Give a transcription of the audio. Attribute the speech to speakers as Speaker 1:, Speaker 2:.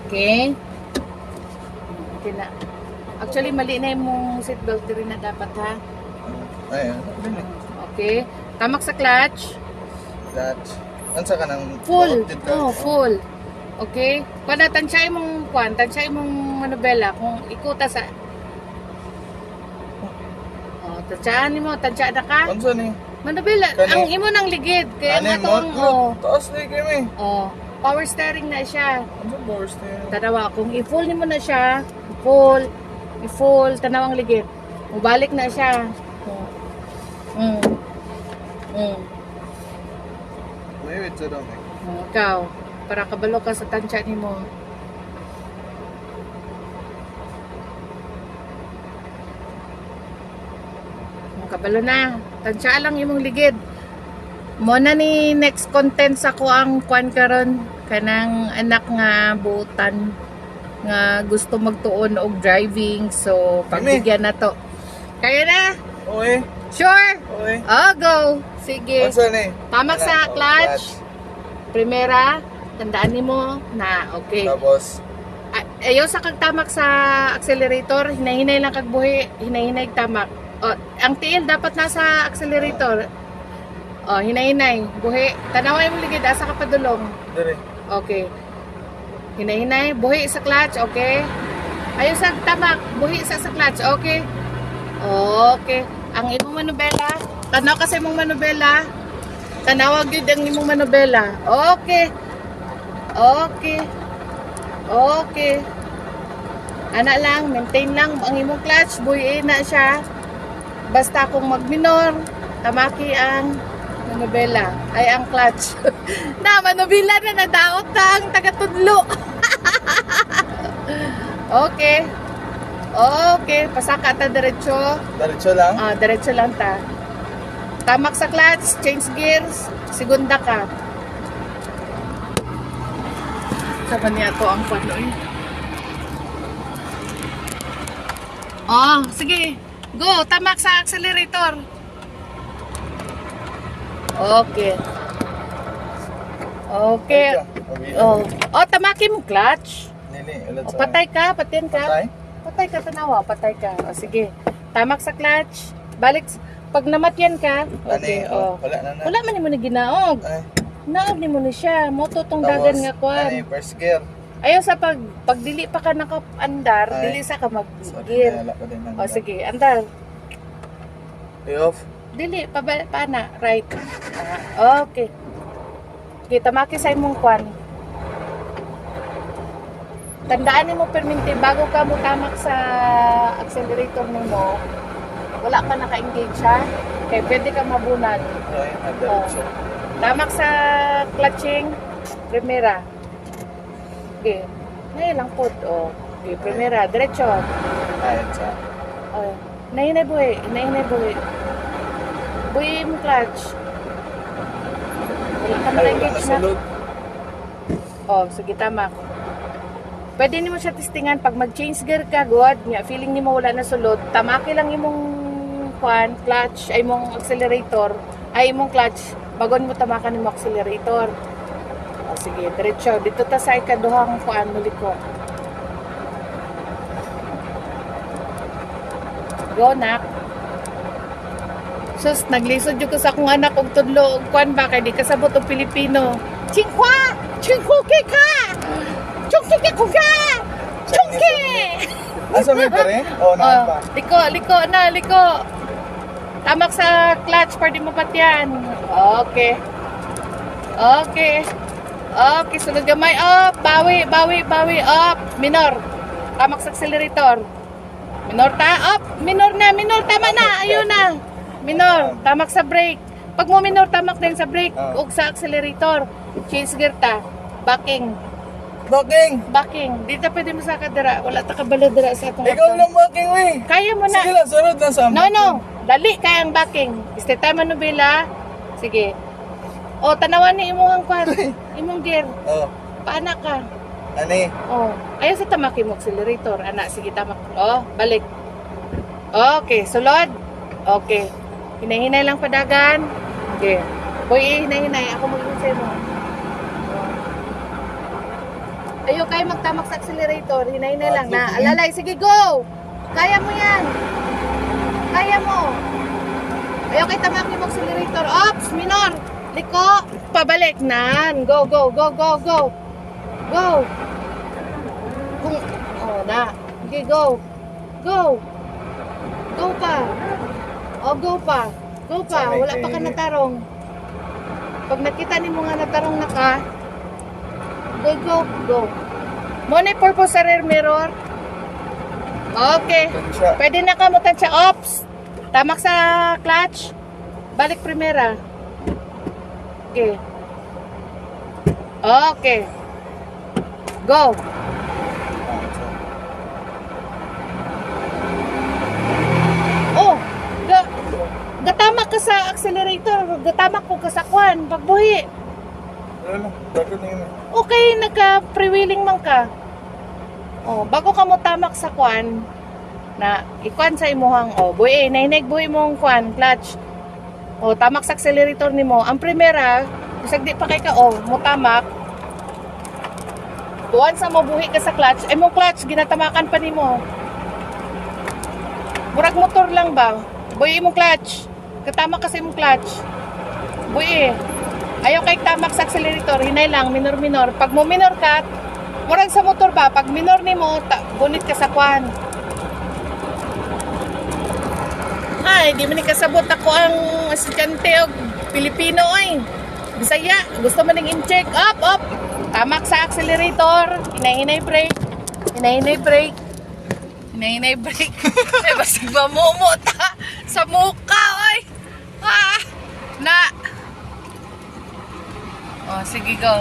Speaker 1: Okay. Okay na. Actually, mali na imong seatbelt diri na dapat ha.
Speaker 2: Ay, ano din eh.
Speaker 1: Okay. Tamak sa clutch.
Speaker 2: Clutch. Unsa ka nang
Speaker 1: Full.
Speaker 2: buot dito?
Speaker 1: Oh, full. Okay. Kuan na tansya imong kuan, tansya imong manubela kung ikuta sa. Oh, tansyahan nimo, tansya na ka.
Speaker 2: Unsa ni?
Speaker 1: Manubela,
Speaker 2: Kani-
Speaker 1: ang imo nang ligid kay ang
Speaker 2: Ani mo?
Speaker 1: atong oh,
Speaker 2: Taas ni kami.
Speaker 1: oh, power steering na siya.
Speaker 2: Unsa power steering?
Speaker 1: Tanawa kung i-full nimo na siya, full, i-full tanawang ligid. Mubalik na siya. Oh.
Speaker 2: May wait sa dong eh.
Speaker 1: Oh, ikaw, para kabalo ka sa tansya nimo. Kung kabalo na, tansya lang imong ligid. Mo na ni next content sa ko ang kwan karon kanang anak nga buutan nga gusto magtuon og driving, so pagbigyan na to. Kaya na?
Speaker 2: Okay.
Speaker 1: Sure?
Speaker 2: Okay.
Speaker 1: Oh, go. Sige.
Speaker 2: Unsa ni?
Speaker 1: Tamak sa
Speaker 2: Ana, oh,
Speaker 1: clutch. Primera, tandaan nimo na okay.
Speaker 2: Tapos
Speaker 1: Ayaw sa kag tamak sa accelerator, hinahinay lang kag buhi, hinahinay tamak. O, ang tiil dapat nasa accelerator. O, hinahinay, buhi. Tanaway mo ligid asa ka padulong.
Speaker 2: Dire.
Speaker 1: Okay. Hinahinay, buhi sa clutch, okay? Ayaw sa tamak, buhi sa clutch, okay? Okay. Ang imong manubela, tanaw ka sa imong manubela. Tanawa gyud ang imong manubela. Okay. Okay. Okay. Ana lang, maintain lang ang imong clutch, buhi na siya. Basta kung magminor, tamaki ang manubela, ay ang clutch. Na, manubela na, nadaot na ang tagatudlo. Okay. Okay, pasaka ta diretso.
Speaker 2: Diretso lang.
Speaker 1: Ah, diretso lang ta. Tamak sa clutch, change gears, segunda ka. Sabi niya to ang pano eh. Oh, sige. Go, tamak sa accelerator. Okay. Okay. Oh, oh tamaki mo clutch.
Speaker 2: Nili, ulit
Speaker 1: Oh,
Speaker 2: sa.
Speaker 1: patay ka, patiyan ka.
Speaker 2: Patay?
Speaker 1: Patay ka, tanawa, patay ka. O, sige. Tamak sa clutch. Balik, pag namatyan ka, okay,
Speaker 2: Ani,
Speaker 1: oh.
Speaker 2: oh, wala na na.
Speaker 1: Wala man nimo ni ginaog.
Speaker 2: Ay,
Speaker 1: Naog nimo ni siya. Moto tong dagan nga kuan.
Speaker 2: Ani, first gear.
Speaker 1: Ayaw sa pag dili pa ka naka-andar,
Speaker 2: Ay.
Speaker 1: dili sa ka
Speaker 2: Sorry,
Speaker 1: mag-gear.
Speaker 2: wala pa din.
Speaker 1: O sige, andar.
Speaker 2: I-off.
Speaker 1: Dili pa pa na, right. Ah, okay. Okay, tamaki sa imong kwan. Tandaan nimo perminti bago ka mo tamak sa accelerator nimo, wala ka naka-engage ha. Kay pwede ka mabunal.
Speaker 2: Okay, diretso.
Speaker 1: Tamak sa clutching, primera. Okay. Ngayon lang po. Oh. Okay, primera, diretso.
Speaker 2: Ay, sa.
Speaker 1: Oh. Nahinay buhi, nahinay buhi. Buhi mo clutch. Wala ka
Speaker 2: Ay, wala na
Speaker 1: naka-engage na.
Speaker 2: sulod.
Speaker 1: Oh, sige, tama. Pwede nimo siya testingan pag mag-change gear ka, god, nga feeling nimo wala na sulod, tamaki lang imong kwan, clutch, ay imong accelerator, ay imong clutch, bagon mo tamakan imong accelerator. Oh, sige, diretso. Dito ta sa ikaduhang kuan muli ko. Go, nak. Sus, naglisod jud ko sa akong anak og tudlo og kuan ba kay di kasabot og Pilipino. Chingkwa! Chingko ke ka! Chungki ke ka! Chungki!
Speaker 2: Asa may pa rin? Oh, naan
Speaker 1: Oh,
Speaker 2: pa.
Speaker 1: liko, liko na, liko. Tamak sa clutch, pwede mo patyan. Okay. Okay. Okay, sunod gamay. Up, bawi, bawi, bawi, up. Minor. Tamak sa accelerator. Minor ta, up. Minor na, minor, tama na. Ayun na. Minor, tamak sa brake. Pag mo minor, tamak din sa brake
Speaker 2: Ah.
Speaker 1: ug sa accelerator. Change gear ta. Backing.
Speaker 2: Backing!
Speaker 1: Backing. Di ta pwede mo sa kadara. Wala ta kabalo dira sa atong
Speaker 2: Ikaw lang backing, we!
Speaker 1: Kaya mo na.
Speaker 2: Sige lang, sunod na sa
Speaker 1: No, no. Dali kaya ang backing. Stay time manubila. Sige. O, tanawan ni imong ang kwan. Imong gear.
Speaker 2: Oh,
Speaker 1: Paana ka.
Speaker 2: ani.
Speaker 1: O. Ayaw sa tamaki mo accelerator. Ana, sige tamak. O, balik. Okay, sulod. Okay. Hinahinay lang padagan. Okay. Boy, eh, hinahinay. Ako mag mo. Ayaw kayo magtamak sa accelerator. Hinay-hinay lang na.
Speaker 2: Tatlo.
Speaker 1: Alalay, sige, go! Kaya mo yan. Kaya mo. Ayaw kay tamak ni accelerator. Ops, minor. Liko. Pabalik. Nan. Go, go, go, go, go. Go. Kung, oh, na. Okay, go. Go. Go pa. Oh, go pa. Go pa.
Speaker 2: Sanay
Speaker 1: Wala pa ka
Speaker 2: kay-
Speaker 1: natarong. Pag nakita ni mo nga natarong na ka, go, go, go. Mo na yung purpose sa rear mirror. Okay.
Speaker 2: Tansya.
Speaker 1: Pwede na ka mo tansya. Ops! Tamak sa clutch. Balik primera. Okay. Okay. Go. Oh, gatamak ka sa accelerator, gatamak ko ka sa kwan, pagbuhi.
Speaker 2: Wala lang. Dapat na yun eh.
Speaker 1: Okay, nagka-freewheeling man ka. Oh, bago ka mo tamak sa kwan, na ikwan sa imuhang oh, buhi, nahinig buhi mong kwan, clutch. Oh, tamak sa accelerator nimo. Ang primera, bisag di pa kay ka oh, mo tamak. Buwan sa mabuhi ka sa clutch, eh mong clutch ginatamakan pa nimo. Murag motor lang ba? Buhi imong clutch. Katama kasi imong clutch. Buhi. Ayaw kay tamak sa accelerator, hinay lang, minor-minor. Pag mo minor ka, murag sa motor ba, pag minor nimo, gunit ka sa kwan. Ay, di man ni kasabot ako ang estudyante og Pilipino ay. Bisaya, gusto man ning in-check. Up, up. Tamak sa accelerator, hinay-hinay brake. Hinay-hinay brake. Hinay-hinay brake. Ay, basig ba mo ta sa muka ay. Ah, na. Oh, sige go.